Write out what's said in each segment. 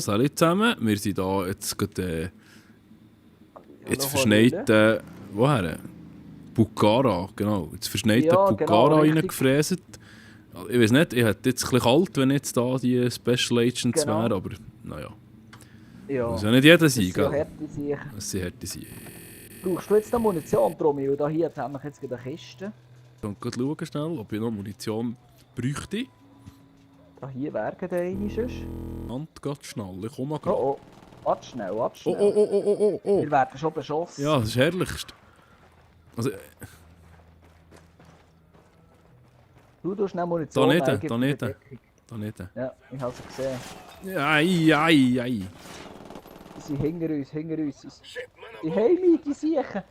salut zusammen. Wir sind hier jetzt gerade jetzt verschneiten... Woher? Bukhara, genau. Jetzt verschneiten Ja, Bukhara genau, reingefräset. Ich weiß nicht, ich hätte jetzt ein bisschen kalt, wenn jetzt da die Special Agents wären, aber naja. Ja. Muss ja nicht jeder sein, Das gell? sind harte Sachen. Das sind harte Sachen. Brauchst du jetzt noch Munition, Tromi? Da hier haben wir jetzt gerade eine Kiste. Ich kann gerade schauen schnell, ob ich noch Munition bräuchte. Da hier wäre gerade eine sonst. Hand geht schnell, ich komme gerade. Oh, oh. Warte schnell, warte schnell. Oh. Wir werden schon beschossen. Ja, das ist herrlichst. Also, Du schnell Munition. da nicht. Da nicht. Ja, ich habe es gesehen. Ei. Die sind hinter uns. Die haben mich, die Siechen.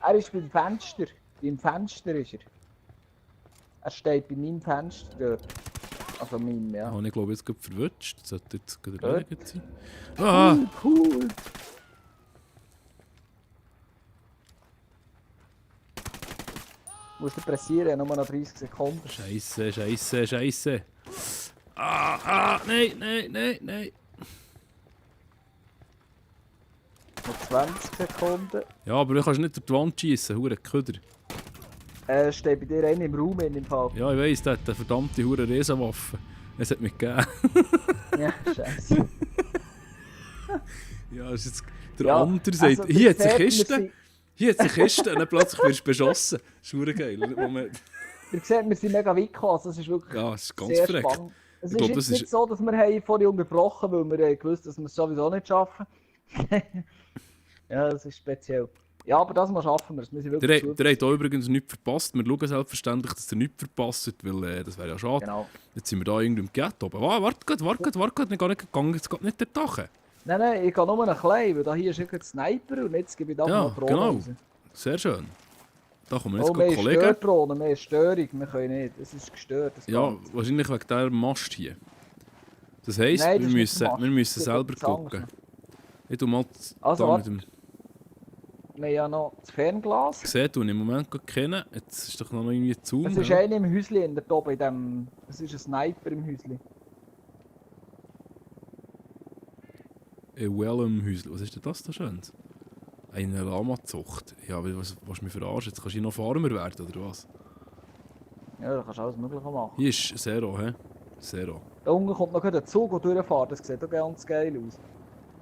Er ist beim Fenster. Beim Fenster ist er. Er steht bei meinem Fenster dort. Also meinem, ja. Habe ich glaube jetzt gerade verwutscht. Das sollte jetzt gerade Gut. erledigt sein. Ah! Cool. Musst du pressieren, nur noch 30 Sekunden. Scheiße. Nein. Noch 20 Sekunden. Ja, aber du kannst nicht durch die Wand schießen, hure Köder. Steht bei dir einer im Raum in dem Fall. Ja, ich weiss, der hat eine verdammte hure Riesenwaffe. Es hat mich gegeben. Ja, scheiße. Ja, das ist jetzt der Ja, andere sagt, also, hier hat es eine wir Kiste. sind- Hier hat es eine Kiste und dann plötzlich wirst du beschossen. Das ist hure geil. Moment. Ihr seht, wir sind mega weit gekommen. Also, es ist wirklich Ja, es ist ganz sehr verreckt. spannend. Es Ich ist glaub, jetzt das nicht ist- so, dass wir vorhin unterbrochen haben, weil wir gewusst dass wir es sowieso nicht schaffen. Ja, das ist speziell. Ja, aber das mal schaffen wir es. Wir sind wirklich Der hat auch übrigens nichts verpasst. Wir schauen selbstverständlich, dass der nichts verpasst, weil das wäre ja schade. Genau. Jetzt sind wir da irgendwie im Ghetto. Aber warte, ich gehe jetzt gerade nicht dort hin. Nein, ich gehe nur ein klein, weil da hier ist ein Sniper und jetzt gebe ich da Ja, noch Drohnen genau. raus. Sehr schön. Da kommen jetzt Oh, gerade mehr Kollegen. Stördrohnen, mehr Störung, wir können nicht. Es ist gestört. Das Ja, Ganze. wahrscheinlich wegen dieser Mast hier. Das heisst, Nein, das wir ist nicht der müssen Mast. selber Das ist etwas gucken. Ich tu mal Also, da warte. mit dem... Wir haben ja noch das Fernglas. Gesehen, du im Moment gerade kennen. Jetzt ist doch noch irgendwie zu. Es ist einer im Häuschen in der oben in dem. Es ist ein Sniper im Häuschen. In welchem Häusl? Was ist denn das da schön? Eine Lama-Zucht. Ja, aber was willst du mich verarschen? Jetzt kannst du noch Farmer werden, oder was? Ja, da kannst du alles Mögliche machen. Hier ist Zero, hä? Zero. Da unten kommt noch ein Zug, der durchfährt. Das sieht auch ganz geil aus.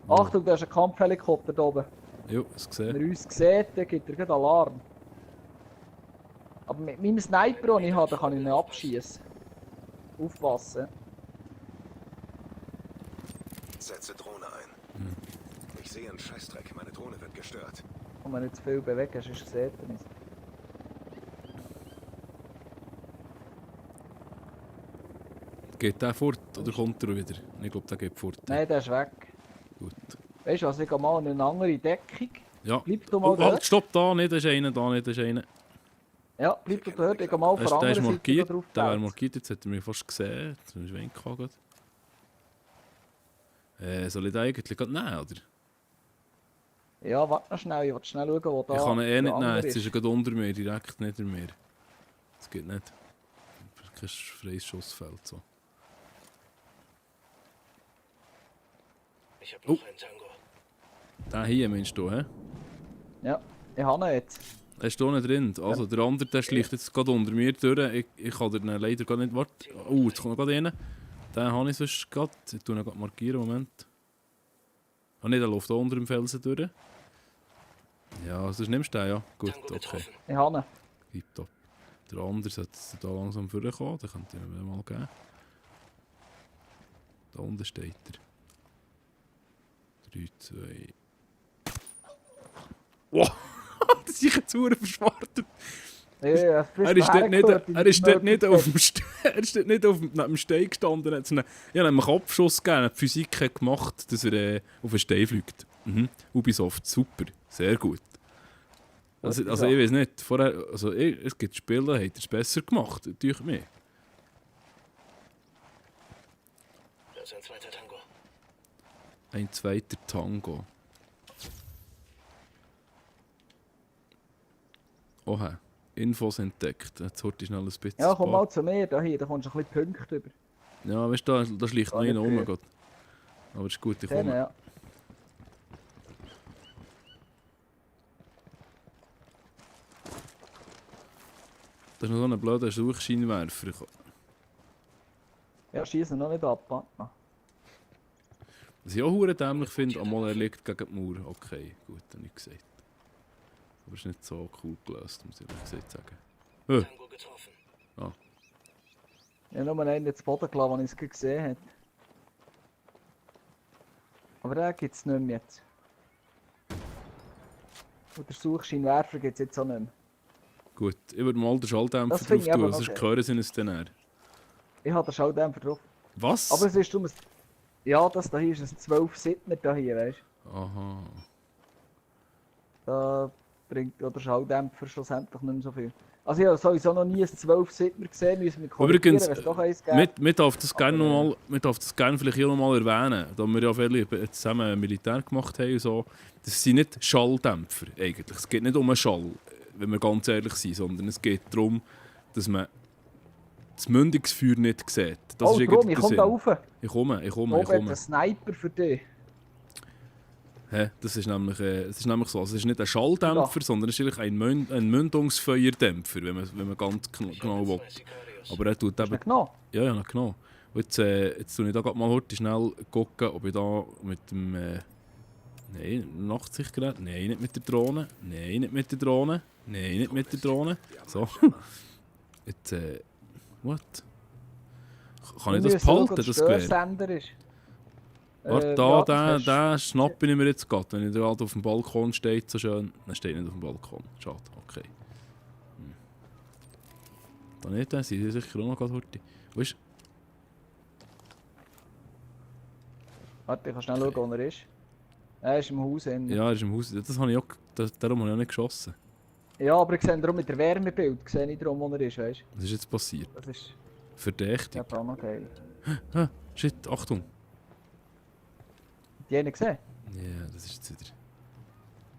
Ja. Achtung, da ist ein Kampfhelikopter da oben. Jo, das Wenn gesehen. er uns sieht, dann gibt er gleich Alarm. Aber mit meinem Sniper, den ich habe, kann ich ihn abschießen. Aufpassen. Setze Drohne ein. Ich sehe einen Scheißdreck. Meine Drohne wird gestört. Kann man nicht zu viel bewegen, sonst sieht er uns. Geht der fort oder kommt er wieder? Ich glaube, der geht fort. Nein, der ist weg. Gut. Weißt du was, ich gehe mal in eine andere Deckung. Ja. Bleib du mal Oh, dort. halt, stopp, da nicht, das ist einer, da nicht, das ist einer. Ja, bleib du dort, ich gehe mal Der von der ist anderen Seite markiert, drauf. der wäre markiert, jetzt hat er mich fast gesehen. Jetzt muss ich winken. Soll ich den eigentlich gerade nehmen, oder? Ja, warte noch schnell, ich will schnell schauen, wo da Ich kann ihn der nicht nehmen, andere jetzt ist er gerade unter mir, direkt neben mir. Das geht nicht. Kein freies Schussfeld. So. Ich hab Oh. noch einen Tango. Den hier meinst du, hä? Ja, ich habe ihn jetzt. Er ist hier nicht drin. Also der andere, der schleicht jetzt gerade unter mir durch. Ich kann den leider gar nicht warten. Oh, jetzt kommt er gerade rein. Den habe ich sonst gerade. Ich tue ihn gerade markieren, Moment. Ah ne, der läuft hier unter dem Felsen durch. Ja, sonst nimmst du den, ja. Gut, Tango okay. getroffen. Oh. Ich habe ihn. Tipptopp. Der andere sollte da langsam vorkommen, den könnte ich ihm mal geben. Da unten steht er. 3, 2... Wow! Das ist jetzt zu verschwartet. Ja, Er ist dort nicht auf dem neben dem Stein gestanden. Ich habe ihm einen Kopfschuss gegeben. Die Physik hat gemacht, dass er auf den Stein fliegt. Ubisoft, super. Sehr gut. Also ich weiß nicht, vorher, es gibt Spiele, da hat er es besser gemacht, durch mich. Da ist ein zweiter Tango. Ein zweiter Tango. Oha, Infos entdeckt. Jetzt hört ich schnell ein bisschen. Ja, komm mal zu mir, da hier, da kommst du ein bisschen Punkte über. Ja, weißt du, da schleicht noch einer rum. Gott. Aber ist gut, ich Denen, komme. ja. Das ist noch so ein blöder Suchscheinwerfer. Ja, schießen noch nicht ab. Warte. Was ich auch hure dämlich finde, einmal er liegt gegen die Mauer. Okay, gut, habe ich gesagt. Aber ist nicht so cool gelöst, muss ich ehrlich gesagt sagen. Tango getroffen. Ich habe nur einen ins Boden gelassen, den ich es gesehen habe. Aber den gibt es nicht mehr jetzt. Und der Suchscheinwerfer gibt es jetzt auch nicht mehr. Gut, ich würde mal den Schalldämpfer Das drauf finde ich aber tun, noch sonst geil. hören sie es dann eher. Ich habe den Schalldämpfer drauf. Was? Aber es ist darum ein... Ja, das da hier ist ein 12 Sittner da hier, weißt du. Aha. Da bringt der Schalldämpfer schlussendlich nicht mehr so viel. Also ich habe sowieso noch nie ein 12 Sittner gesehen, müssen wir korrigieren, Übrigens, wenn es doch eins gibt. wir darf das gerne Aber, noch mal, wir darf das gerne vielleicht hier noch mal erwähnen, da wir ja viele zusammen Militär gemacht haben und so. Das sind nicht Schalldämpfer eigentlich. Es geht nicht um einen Schall, wenn wir ganz ehrlich sind, sondern es geht darum, dass man das Mündungsfeuer nicht sieht. Das oh, ist drum, irgendwie ich der komme da Sinn. rauf. Ich komme. Oben hat ein Sniper für dich. Hä? Das ist nämlich so. Also es ist nicht ein Schalldämpfer, sondern es ist eigentlich ein Mündungsfeuerdämpfer, wenn man ganz genau will. Aber er tut Hast du eben... ihn genommen? Ja, ja, genau. Und jetzt tue ich da gerade mal heute schnell gucken, ob ich da mit dem... Nein, Nachtsichtgerät. Nein, nicht mit der Drohne. Nein, nicht mit der Drohne. Nein, nicht mit der Drohne. So. Jetzt, what? Kann ich Wir das müssen schauen, behalten, ob das der Gewehr? Störsender ist. Warte, ja, den schnappe ich mir jetzt gerade. Wenn ich gerade auf dem Balkon steht, so schön. Dann steht nicht auf dem Balkon. Schade, okay. Da nicht, dann sind sie sicher auch noch gerade heute. Wo ist... Warte, ich kann schnell schauen, wo er ist. Er ist im Haus. Ja, er ist im Haus. Das habe ich auch... Darum habe ich auch nicht geschossen. Ja, aber ich sehe darum mit der Wärmebild, sehe ich darum, wo er ist, weißt Was ist jetzt passiert? du? Das ist Verdächtig. ja auch noch geil. Ah, shit, Achtung. Die einen gesehen? Ja, das ist jetzt wieder...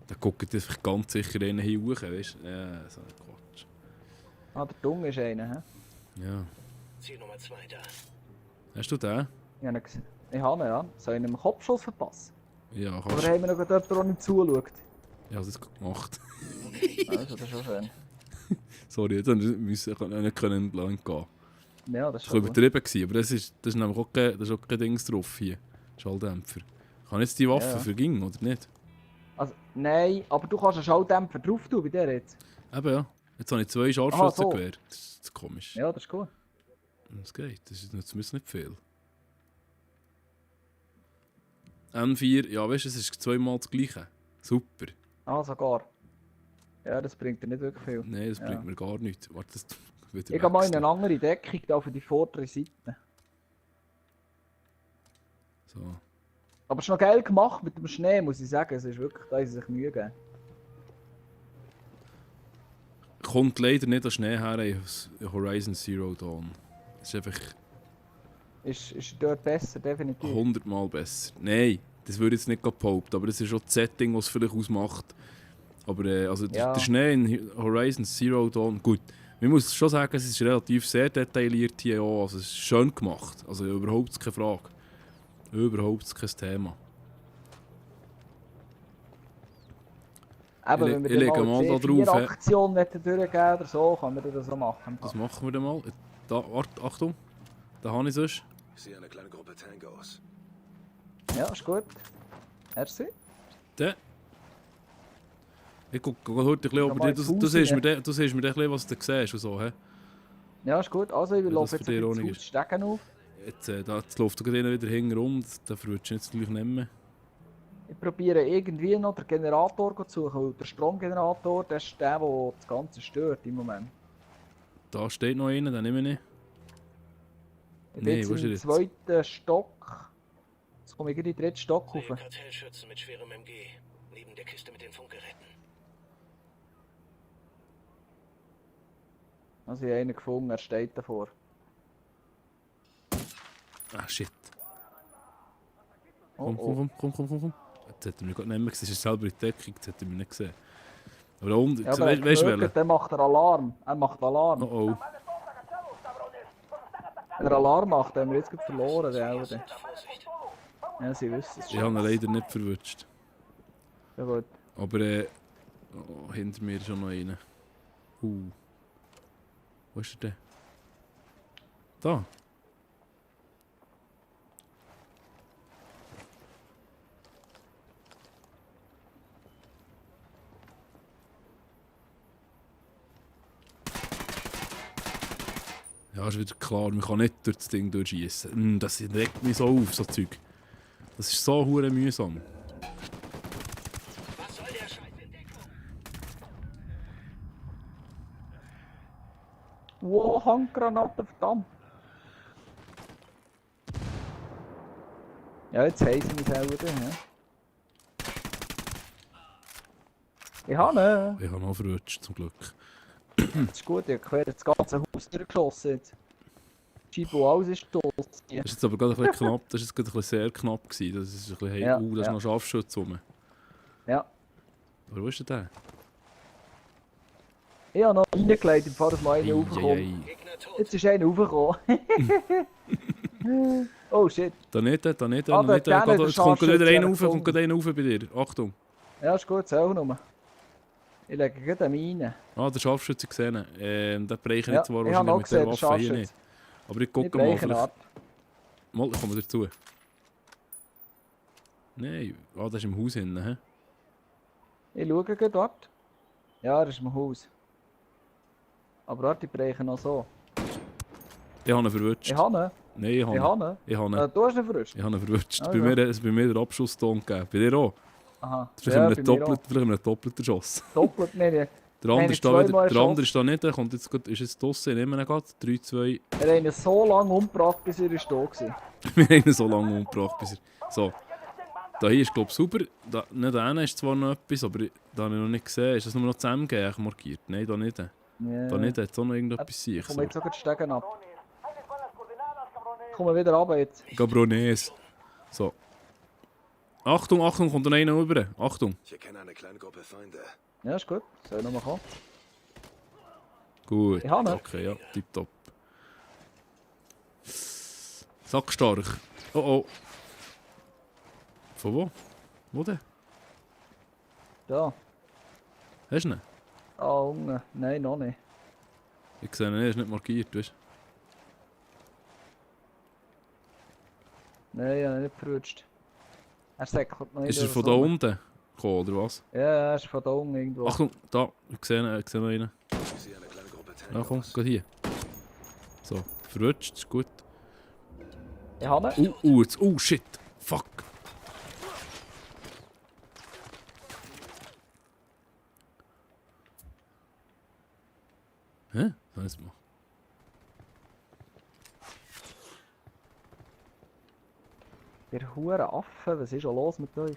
Da guckt einfach ganz sicher einer hier hoch, weißt du? Ja, so ein Quatsch. Ah, der Dung ist einer, hä? Ja. Ziel Nummer 2 da. Hast du den? Ich habe ihn gesehen. Ich habe ihn, ja. Soll ich ihm einen Kopfschuss verpassen? Ja, Oder kannst haben wir noch jemanden, der nicht zuschaut? Ich habe es jetzt gemacht. Also, das ist schon schön. Sorry, jetzt müssen wir nicht entlang gehen. Ja, das Das ist war schon gut. übertrieben gewesen, aber das ist nämlich auch kein Dings drauf hier. Schalldämpfer. Kann jetzt die Waffe Ja. vergingen, oder nicht? Also, nein, aber du kannst einen Schalldämpfer drauf tun bei der jetzt. Eben ja. Jetzt habe ich 2 so. Scharfschützengewehr. Das ist komisch. Ja, das ist gut. Das geht, das ist nicht viel. M4, ja weißt du, es ist zweimal das gleiche. Super. Ah, sogar. Ja, das bringt dir nicht wirklich viel. Nein, das Ja. bringt mir gar nichts. Warte, das wieder Ich gehe mal in wechseln. eine andere Deckung da für die vordere Seite. So. Aber es ist noch geil gemacht mit dem Schnee, muss ich sagen. Es ist wirklich, da haben sie sich Mühe gegeben. Kommt leider nicht an Schnee her in Horizon Zero Dawn. Es ist einfach Ist dort besser, definitiv. 100 Mal besser. Nein, das würde ich jetzt nicht behaupten, aber das ist schon das Setting, was es vielleicht ausmacht. Aber also Ja. der Schnee in Horizon Zero Dawn, gut. Man muss schon sagen, es ist relativ sehr detailliert hier auch. Also es ist schön gemacht. Also überhaupt keine Frage. Überhaupt kein Thema. Eben, Ich wenn wir lege dann mal mal da eine drauf, hä? C4-Aktion durchgeben oder so, kann man das so machen. Das machen wir dann mal. Da, warte, Achtung. Da habe ich sonst. Ich sehe eine kleine Gruppe Tangos. Ja, ist gut. Merci. Der. Ich gucke heute ein bisschen, Ja, aber mal du ins Haus siehst mir rein. den, du siehst mir den ein bisschen, was du siehst und so, hä? Ja, ist gut. Also, ich das laufe für jetzt dich ein auch bisschen nicht das Stecken auf. Jetzt läuft du gerade wieder hinten rum, da verwirrst du jetzt gleich nicht mehr. Ich probiere irgendwie noch den Generator zu suchen. Weil der Stromgenerator, das ist der das Ganze stört im Moment. Da steht noch einer, den nehme ich nicht. Ich bin Nee, jetzt wo ist er im jetzt? zweiten Stock. Jetzt komme ich in den dritten Stock Sehe rauf. Kartellschützen mit schwerem MG. Neben der Kiste mit den Funkgeräten. Also ich habe einen gefunden, er steht davor. Ah, shit. Oh, Komm, oh. komm. Jetzt hat er mich gerade nicht mehr gesehen, er ist selber in der Deckung, jetzt hat er mich nicht gesehen. Aber da unten, Ja, aber er weißt du hat welchen? der macht einen Alarm. Er macht Alarm. Oh oh. Wenn er Alarm macht, haben wir jetzt gerade verloren. Den Augen. Vorsicht. Ja, sie wissen es Ich habe ihn schon. leider nicht verwutscht. Ja gut. Aber oh, hinter mir ist schon noch einer. Wo ist er denn? Da. Ja, ist wieder klar, man kann nicht durch das Ding durchschießen. Das regt mich so auf, so Zeug. Das ist so hure mühsam. Was soll der Scheiß in Deckung? Wow, Handgranate, verdammt. Ja, jetzt haben sie mich selber, ja. Ich habe ihn. Ich habe noch verrutscht, zum Glück. Das ist gut, ich habe quer das ganze Haus durchgeschossen jetzt. Die Scheibe, alles ist tot. Das ist jetzt aber gerade ein bisschen knapp, das ist jetzt gerade ein bisschen sehr knapp gewesen. Das ist ein bisschen, hey, Ja, da ist ja. noch Scharfschütze rum. Ja. Aber wo ist denn der? Ich habe noch reingelegt, im Fall, dass mal einer Ei, raufkommt. ei. Gegner tot. Jetzt ist einer raufgekommen. Oh shit. Da nicht, da nicht, Ah, da der nicht. Kerl, der Jetzt kommt gerade wieder Scharfschütze, einer der rauf, kommt kommt. gerade einer rauf bei dir. Achtung. Ja, ist gut, zähl nur. Ich lege gerade einen rein. Ah, der Scharfschütze gesehen. Den breche ich Ja, nicht zwar ich habe wahrscheinlich auch mit der gesehen, der Waffe hier Scharfschütze. nicht. Aber ich Ich gucke mal, breche ihn vielleicht... ab. Mal, ich komme dazu. Nein, das ist im Haus hinten, hä? Ich schaue gerade dort. Ja, das ist mein Haus. Aber warte, ich breche noch so. Ich habe ihn verwutscht. Ich habe ihn. Nein, ich habe Ich ihn. habe ihn. Ich habe ihn. Du hast ihn verrückt. Ich habe ihn verwutscht. Also. Bei mir hat es bei mir den Abschusston gegeben. Bei dir auch? Aha. Vielleicht haben wir einen doppelten Schuss. Doppelt nicht. Der Nein, andere, ich ist da zweimal wieder, der andere erschossen. ist da nicht, der kommt jetzt grad, ist jetzt draussen, ich nehme ihn gerade. 3, 2... Er hat ihn so lange umgebracht, bis er ist da war. Wir haben ihn so lange umgebracht, bis er... So. Da hier ist glaube ich sauber. Da, nicht einer ist zwar noch etwas, aber da habe ich noch nicht gesehen. Ist das nur noch das MG markiert? Nein, da nicht. Ja. Da nicht, hat auch noch irgendetwas Ich sicher. komme jetzt sogar die Stegen ab. Ich komme wieder runter jetzt. Gabrones. So. Achtung, Achtung, kommt da einer rüber. Achtung. Ich erkenne eine kleine Gruppe Feinde. Ja, ist gut. Soll ich nochmal kommen? Gut. Ich habe ihn. Okay, ja, tipptopp. Sackstark. Oh oh. Von wo? Wo denn? Da. Hast du ihn? Ah, unten. Nein, noch nicht. Ich sehe ihn nicht, er ist nicht markiert, weißt Nein, ich habe ihn nicht verrutscht. Er säckelt noch du? Ist nicht er von oder da so. unten gekommen, oder was? Ja, er ist von da unten irgendwo. Achtung, da. Ich sehe noch einen. Ich sehe eine kleine Gruppe Ja, komm, Tangos. geht hier. So, verrutscht, ist gut. Ich habe ihn. Jetzt, shit. Fuck. Hä? Weiß mal. Ihr hure Affen, was ist schon los mit euch?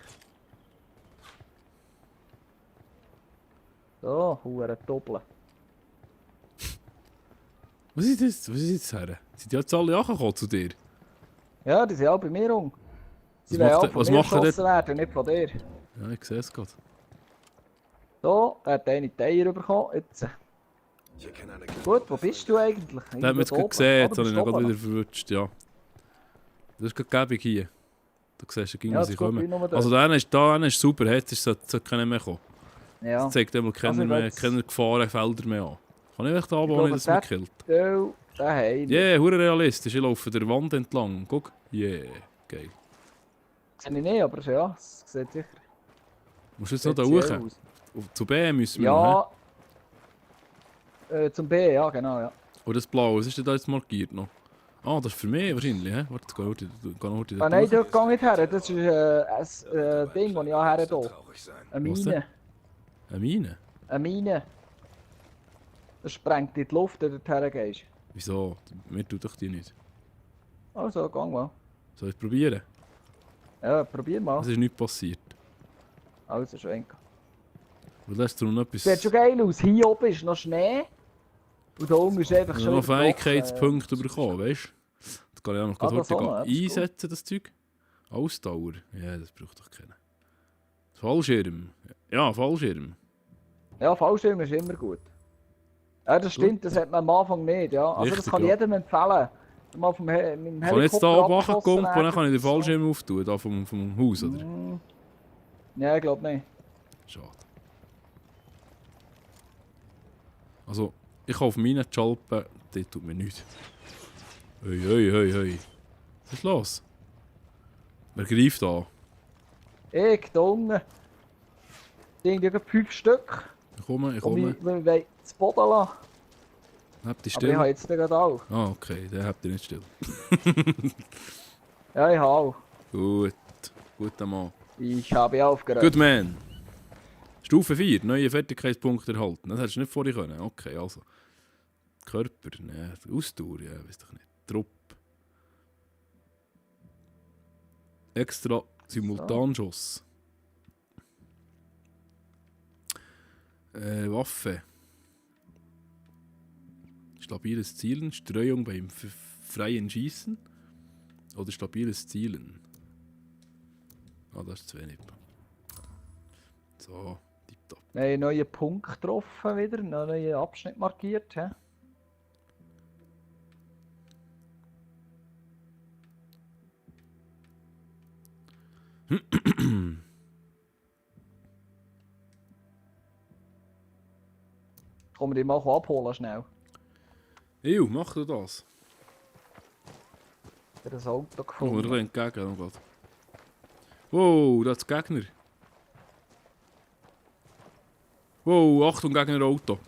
So, hure Doppel. Was ist das? Was ist jetzt her? Sind die jetzt alle angekommen zu dir? Ja, die sind auch bei mir um. Sie Was wollen macht auch der- von was mir macht der geschossen werden, nicht von dir. Ja, ich sehe es gerade. So, er hat eine Teier bekommen. Jetzt. Ich erkenne eine kleine Gut, Gruppe wo bist Feinde. du eigentlich? Der hat mich jetzt gerade gesehen, jetzt habe ich ihn gerade wieder verrutscht, ja. Das ist gerade gäbig hier. Du siehst, da ging Ja, ja, das sie ist gut, kommen. wie nur Also der eine ist super, jetzt sollte keiner mehr kommen. Ja, Das zeigt einmal Also keine Gefahrenfelder mehr an. Kann ich echt da glaube, ohne dass mich der- killt? du, daheim. Yeah, hure realistisch. Ich laufe der Wand entlang. Guck. Yeah, geil. Sehe ich nicht, aber ja, es sieht sicher. Musst du jetzt noch da speziell hoch? aus. Zu B müssen wir noch, Ja, zum B, ja, genau, ja. hä? Oder das Blau, was ist denn da jetzt markiert noch? Ah, das ist für mich wahrscheinlich, hä? Warte, geh noch Ah, nein, dort gehe ich her. Das ist ein Ding, das ich auch her Das wird hier. traurig sein. Eine Was Mine. Eine Mine? Eine Mine. Das sprengt in die Luft, wenn du dorthin gehst. Wieso? Mir tut doch die nicht. Also, gang mal. Soll ich es probieren? Ja, probier mal. Es ist nichts passiert. Also, Schwenk. Weil das ist noch etwas... Sieht schon geil aus. Hier oben ist noch Schnee. Und da unten ist einfach Ich schon habe noch wieder Fähigkeitspunkte bekommen, weißt du? Das kann ich auch noch Ah, gerade das auch noch, heute das ist einsetzen, das Zeug. Ausdauer. Ja, das braucht doch keiner. Fallschirm. Ja, Fallschirm. Ja, Fallschirm ist immer gut. Ja, das stimmt, das hat man am Anfang nicht, ja. Also das Richtig, kann ich ja. jedem empfehlen. Mal vom mit dem Kann ich jetzt da Helikopter oben abgeschossen runterkommen und dann kann ich den werden. Fallschirm auftun, da vom Haus, oder? Ja, ich glaube nicht. Schade. Also, ich auf meine Schalpen, die tut mir nichts. Hei. Was ist los? Wer greift an? Ich, da unten. Die haben ja 5 Stück. Ich komme. Und wir wollen das Boden lassen. Habt ihr Aber ich habe still? jetzt gerade auch. Ah, okay, den habt ihr nicht still. Ja, ich habe auch. Guter Mann. Ich habe aufgeräumt. Good man. Stufe 4, neue Fertigkeitspunkte erhalten. Das hättest du nicht vorher können. Okay, also. Körper, ne, Ausdauer, ja, weiß doch nicht. Trupp. Extra Simultanschuss. Waffe. Stabiles Zielen, Streuung beim freien Schießen. Oder stabiles Zielen. Ah, das ist zu wenig. So, tipptopp. Wir haben einen neuen Punkt getroffen wieder, einen neuen Abschnitt markiert. He? Kommen wir die mal abholen schnell. Ew, mach du das? Ich habe ein Auto Oh, wir gefunden. rennen entgegen, oh Gott. Wow, das ist Gegner. Wow, Achtung, Gegner Auto.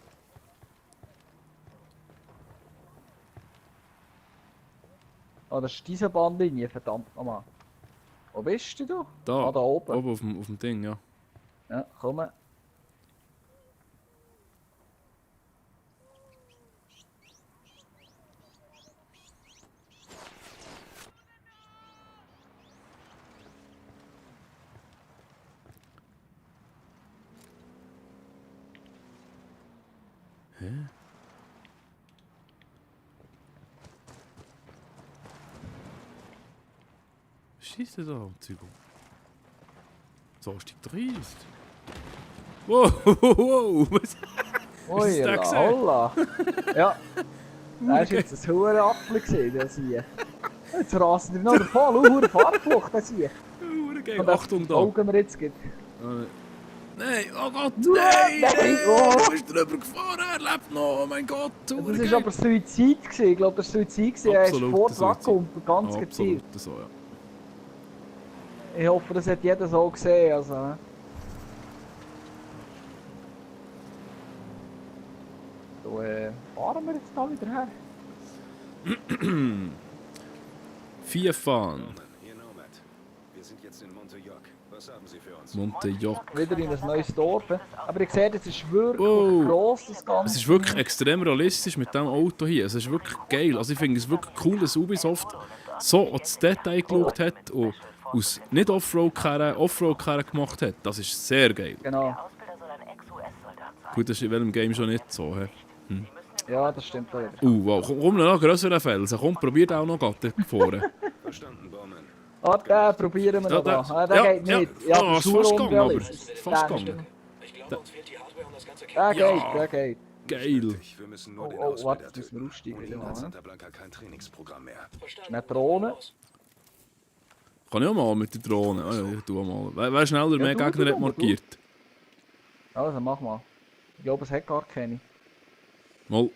Ah, das ist diese Bahnlinie, verdammt nochmal. Wo bist du? Da, Ah, da oben. oben auf dem Ding, ja. Ja, komm. Was schießt der da, Zügel? So, steigt doch ein. Wow. Was Ui, ist das gesehen? holla. Ja. Das war jetzt ein hoher Apfel gewesen, das hier. Jetzt rasen wir noch davon, hohe Fahrtflucht, das hier. geil. Und Achtung da. Augen wir jetzt gibt. Nein, oh Gott, Nein, nein! oh. Du bist drüber gefahren, er lebt noch, oh mein Gott. Das war aber Suizid gewesen, ich glaube, das war Suizid gewesen. Er ist Absoluter vor dran Suizid. gekommen, ganz gezielt. Absolut so, ja. Ich hoffe, das hat jeder so gesehen, also. Ne? So, fahren wir jetzt da wieder her? Vier fahren. Hier Nomad. Wir sind jetzt in Montejoc. Was haben Sie für uns? Montejoc. Wieder in ein neues Dorf. Aber ich sehe, es ist wirklich Wow. gross, das Ganze. Es ist wirklich extrem realistisch mit diesem Auto hier. Es ist wirklich geil. Also ich finde es wirklich cool, dass Ubisoft so ins Detail geschaut hat und aus nicht Offroad-Karren Offroad-Karren gemacht hat. Das ist sehr geil. Genau. Gut, das ist in welchem Game schon nicht so. He? Ja, das stimmt auch wieder. Wow, komm noch grösseren Felsen. Komm, probiert auch noch gerade vorne. Verstanden, Bowman. Ah, den probieren wir noch da. Ah, der geht nicht. Ja, Ja, das ist ist fast gegangen, aber. unrealistisch. Fast Der gegangen. Ich glaube, uns fehlt die Hardware, um das ganze Der Camp. geht, der geht. Geil. Wir müssen nur den Oh, Ausbilder warte, jetzt müssen wir töten. aussteigen Ohne wieder ihn mal, hat ne? Santa Blanca kein Trainingsprogramm mehr. Verstanden. Eine Drohne. Los. Kann ich auch mal mit der Drohne. Ah, ja, ich tu auch mal. Wer schneller mehr du, Gegner du, hat du. markiert? Also, mach mal. Ich glaube, es hat gar keine. Mal.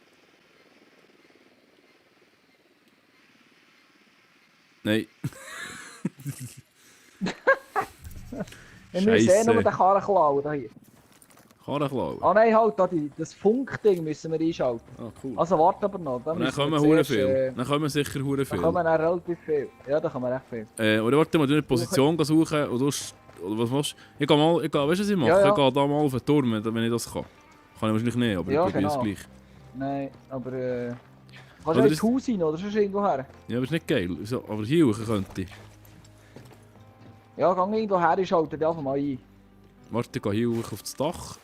Nein. Wir müssen Scheisse. nur den Karren klauen. Da hier. Karren klauen. Ah nein, halt, da das Funkding müssen wir einschalten. Ah, cool. Also, warte aber noch. Und dann kommen hure viel. Dann Dann kommen sicher hure viel. kommen dann relativ viel. Ja, da kommen recht viel. Oder warte mal, du eine Position suchen und du... Oder was machst du? Ich gehe mal... Weißt du, was ich mache? Ja, ja. Ich gehe da mal auf den Turm, wenn ich das kann. Kann ich wahrscheinlich nicht, aber Ja, ich probiere es genau. gleich. Nein, aber kannst du Oder ins das- Haus rein oder sonst irgendwo her? Ja, aber ist nicht geil. So, aber hier hoch könnte ich. Ja, geh irgendwo her, ich schalte dich einfach mal ein. Warte, ich gehe hier hoch auf das Dach.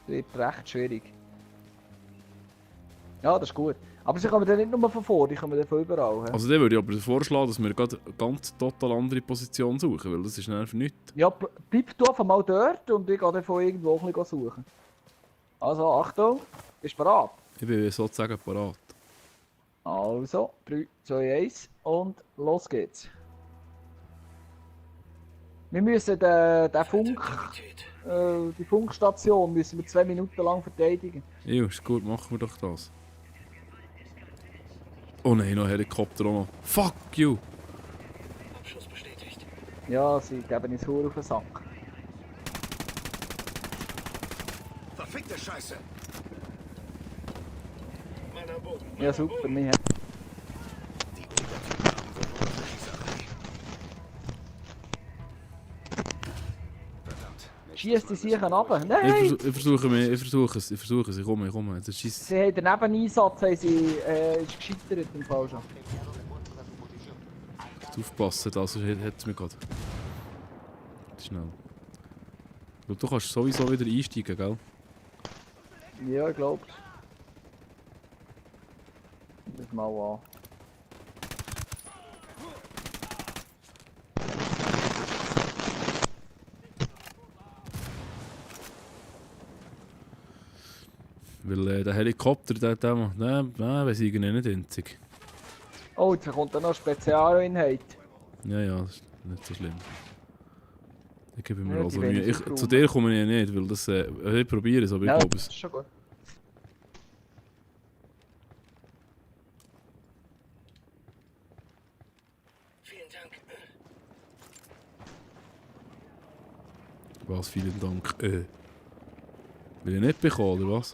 Das wird recht schwierig. Ja, das ist gut. Aber sie kommen dann nicht nur von vor, die kommen dann von überall. he? Also dann würde ich aber vorschlagen, dass wir gerade eine ganz total andere Position suchen, weil das ist dann einfach nichts. Ja, bleib du einfach mal dort und ich gehe dann von irgendwo ein bisschen suchen. Also, Achtung, bist du bereit? Ich bin sozusagen parat. Also, 3, 2, 1 und los geht's. Wir müssen den Funk, Aktivität. die Funkstation müssen wir 2 Minuten lang verteidigen. Ja, ist gut, machen wir doch das. Oh nein, noch ein Helikopter auch noch. Fuck you! Abschuss bestätigt. Ja, sie geben uns Hure auf den Sack. Verfickte Scheiße! Mann am Boden. Ja super, wir haben... Die Ungarn haben wohl nur noch Schießerei. Verdammt. nächstes Schießt die Mal sicher müssen wir runter. durch. Nein! Ich versuche es, ich komme. Das ist Sie haben den Nebeneinsatz, ist gescheitert im Fall schon. aufpassen, da, sonst hat es mich gerade. Schnell. Du kannst sowieso wieder einsteigen, gell? Ja, ich glaube. Das mal an. Weil der Helikopter, nein, wir sind nicht einzig. Oh, jetzt kommt dann noch eine Spezialeinheit. Ja, das ist nicht so schlimm. Ich gebe mir Ja, also die Mühe. wollen sich Zu dir komme ich nicht, weil das... ich probiere es, aber ich Ja, glaube das es. ist schon gut. Vielen Dank. Was, vielen Dank. Will ich nicht bekommen, oder was?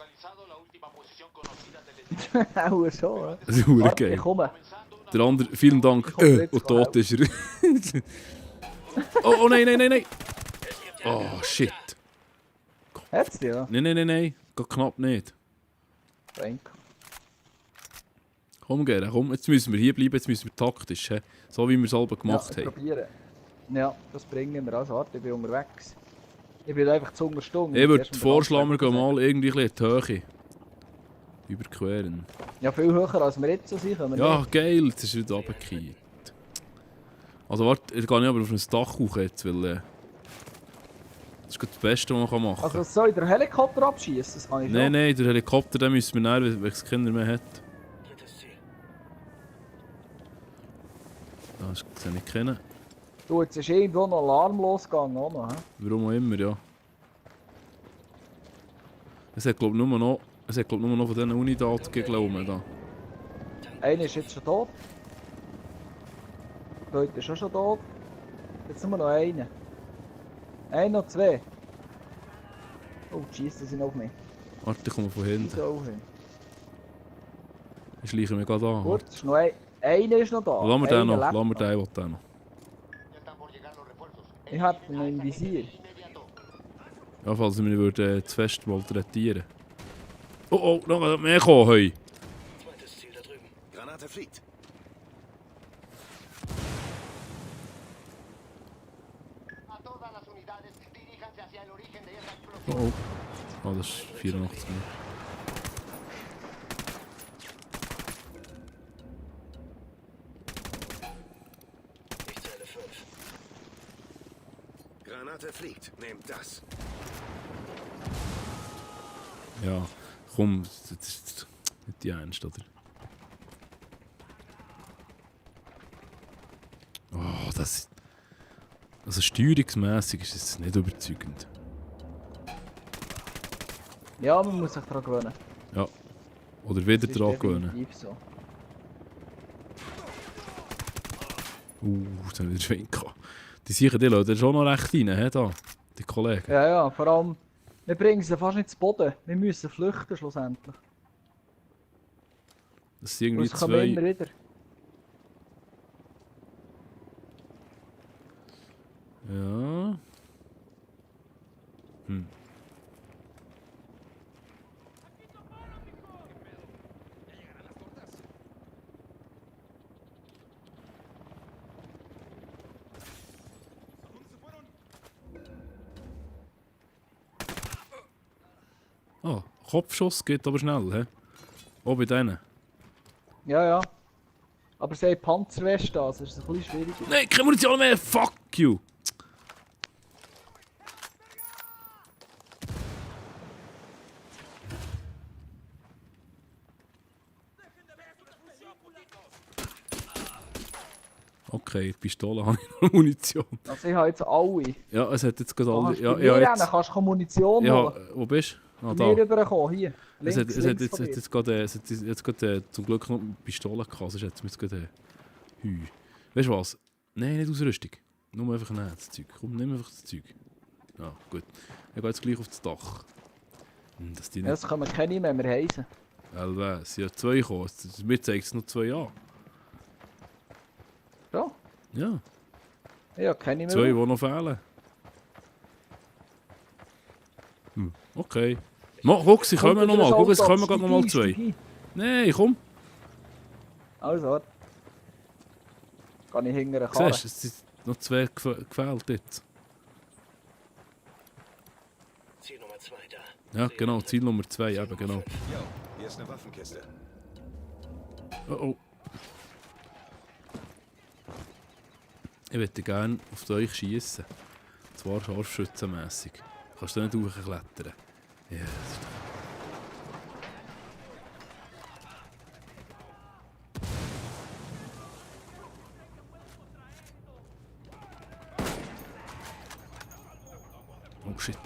Auch schon, oder? Das ist verdammt Warte, ich geil. komme. Der andere, vielen Dank. Ich komme jetzt Und tot ist er. Oh nein. Oh, shit. Hat's dir, ja? Nein. Geht knapp nicht. Danke. Komm, Gera, komm. Jetzt müssen wir hier bleiben, jetzt müssen wir taktisch. He? So wie wir es selber gemacht Ja, haben. probieren. Ja, das bringen wir. Also, warte, ich bin unterwegs. Ich bin einfach zu unterstunden. Ich würde vorschlagen, wir gehen mal irgendwie ein bisschen in die Höhe. Überqueren. Ja, viel höher als wir jetzt so sind. Können wir Ja, nicht. geil, jetzt ist er wieder runtergefallen. Also warte, ich gehe nicht aber auf ein Dach hoch jetzt, weil... das ist gerade das Beste, was man machen kann. Also, soll ich den Helikopter abschießen? Das kann ich schon. Nein, der Helikopter, den müssen wir nehmen, weil es Kinder mehr hat. Drittes Ziel. Das sehe ich kennen. Du, jetzt ist irgendwo noch Alarm losgegangen. Auch noch, hä? Warum auch immer, ja. Es hat glaube ich nur noch von diesen Unidaten gegeben da. Einer ist jetzt schon tot. Der zweite ist auch schon tot. Jetzt nur noch einer. Einer und zwei. Oh, die schießen sind auf mich. Warte, ich komme von Die hinten. sind auch hin. Ich schleiche mich gerade an. Gut, ist noch einer ist noch da. Lass mir den Einer noch, lebt lass mir den, ich will den noch. Ich hab ihn noch im Visier. Ja, falls ich mich würde, zu fest malträtieren. Oh, noch mehr kommen, hey. Zweites Ziel da drüben. Granate fliegt. Oh. Ah, das ist 84 Minuten. Ich zähle 5. Granate fliegt. Nehmt das. Ja, komm, das ist nicht die Ernst, oder? Oh, das... Also steuerungsmässig ist es nicht überzeugend. Ja, man muss sich daran gewöhnen. Ja. Oder wieder Das ist dran gewöhnen. definitiv so. Das haben wir wieder Schwein gehabt. Die sicher, die lassen schon noch recht rein, he, da. Die Kollegen. Ja, ja, vor allem, wir bringen sie fast nicht zu Boden. Wir müssen flüchten schlussendlich. Das sind Und irgendwie es kommen immer zwei... wieder. Ja... Ah, Kopfschuss geht aber schnell, hä? Auch bei denen. Ja, ja. Aber sie haben Panzerweste an, also ist es ein bisschen schwieriger. Nein, keine Munition mehr! Fuck you! okay, Pistole habe ich noch Munition. Also ich habe jetzt alle. Ja, es hat jetzt gerade Du alle... kannst Ja, bei mir jetzt... rennen, kannst du Munition Ja, holen. wo bist du? Ah, Bei da. mir rüberkommen, hier. Es Links, hat links jetzt, von dir. jetzt gerade zum Glück noch eine Pistole gehabt, sonst hätte es mir jetzt gerade... Hü. Weißt du was? Nein, nicht Ausrüstung. Nur einfach nehmen, das Zeug. Komm, nimm einfach das Zeug. Ja, gut. Ich gehe jetzt gleich auf das Dach. Dass die Ja, nicht... das können wir keine mehr, wir heißen. Weil, es sind ja 2 gekommen. Mir zeigt es noch 2 an. Ja, Ja, ich habe keine mehr. 2, die noch fehlen. Okay. Guck, sie kommen nochmal. Guck, es kommen gerade nochmal 2. Nein, komm. Also, warte. Kann ich hinter eine Karre? Siehst du, es sind noch 2 gefehlt jetzt. Ziel Nummer 2 da. Ja, genau, Ziel Nummer 2, eben, genau. Jo, hier ist eine Waffenkiste. Oh oh. Ich würde gerne auf euch schießen. Zwar scharfschützenmässig. Kannst du nicht hochklettern? Ja, das ist doch... Oh shit.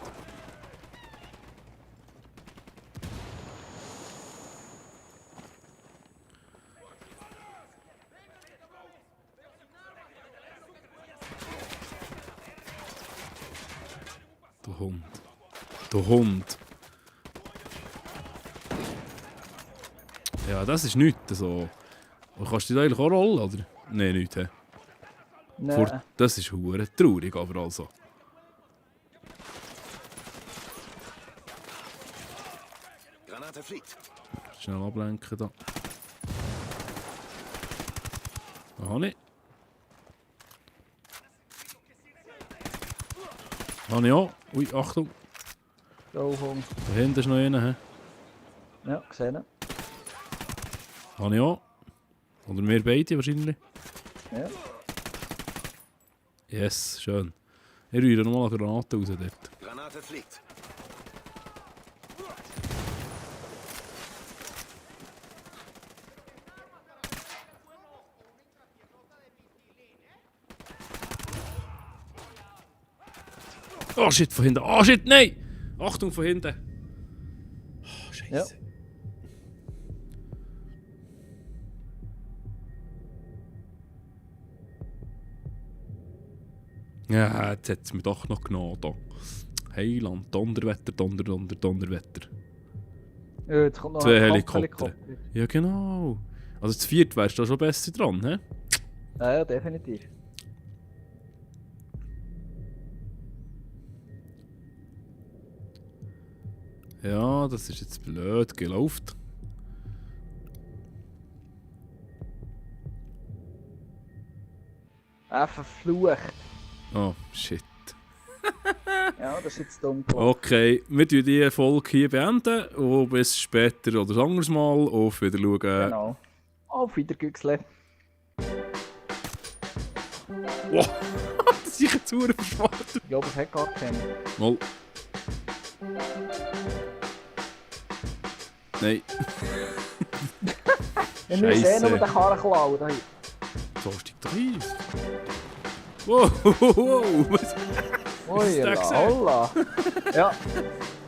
Du Hund. Du Hund. Ja, das ist nichts so. Kannst du dich eigentlich auch rollen, oder? Nein, nicht. He? Nein. Das ist hure traurig, aber also. Granate fliegt. Schnell ablenken da. Da habe ich. Habe ich auch. Ui, Achtung. So, komm. Da hinten ist noch einer. He? Ja, gesehen. Habe ich auch. Oder wir beide wahrscheinlich. Ja. Yes, schön. Ich rühre nochmal eine Granate raus dort. Granate fliegt. Oh shit, von hinten. Oh shit, nein! Achtung, von hinten. Oh, Scheiße. Ja, jetzt hat es mich doch noch genommen. Da. Heiland, Donnerwetter, Donnerwetter. Ja, jetzt kommt noch 2 ein Helikopter. Ja, genau. Also zu 4 wärst du da schon besser dran, hä? Ja, definitiv. Ja, das ist jetzt blöd gelaufen. Verflucht. Oh, shit. Ja, das ist jetzt dumm gelaufen. Okay, wir beenden diese Folge hier beenden und bis später oder ein anderes Mal. Auf Wiedersehen. Genau. Auf Wiedergüchsle. Wow, das ist jetzt verdammt verschwunden. Ich glaube, es hat gar keinen. Mal. Nein. Wir müssen Scheisse. nur den Karren klauen. Da hier. So steigt doch ein. Wow, wow, wow. Was Ui, der la, holla. Ja.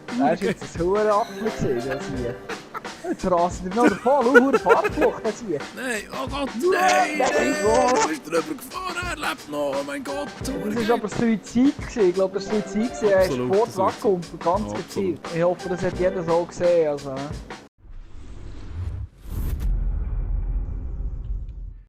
Das war jetzt ein hoher Apfel gewesen, das hier. Jetzt rasen wir noch davon. Hohe Fahrtflucht, das hier. Nein, oh Gott, nein, Nein, nein. wow. Du bist drüber gefahren, er lebt noch, oh mein Gott. Das war aber Suizid gewesen. Ich glaube, das war Suizid gewesen. Er ist Absolut sofort weggekommen, ganz Absolut. gezielt. Ich hoffe, das hat jeder so gesehen. Also,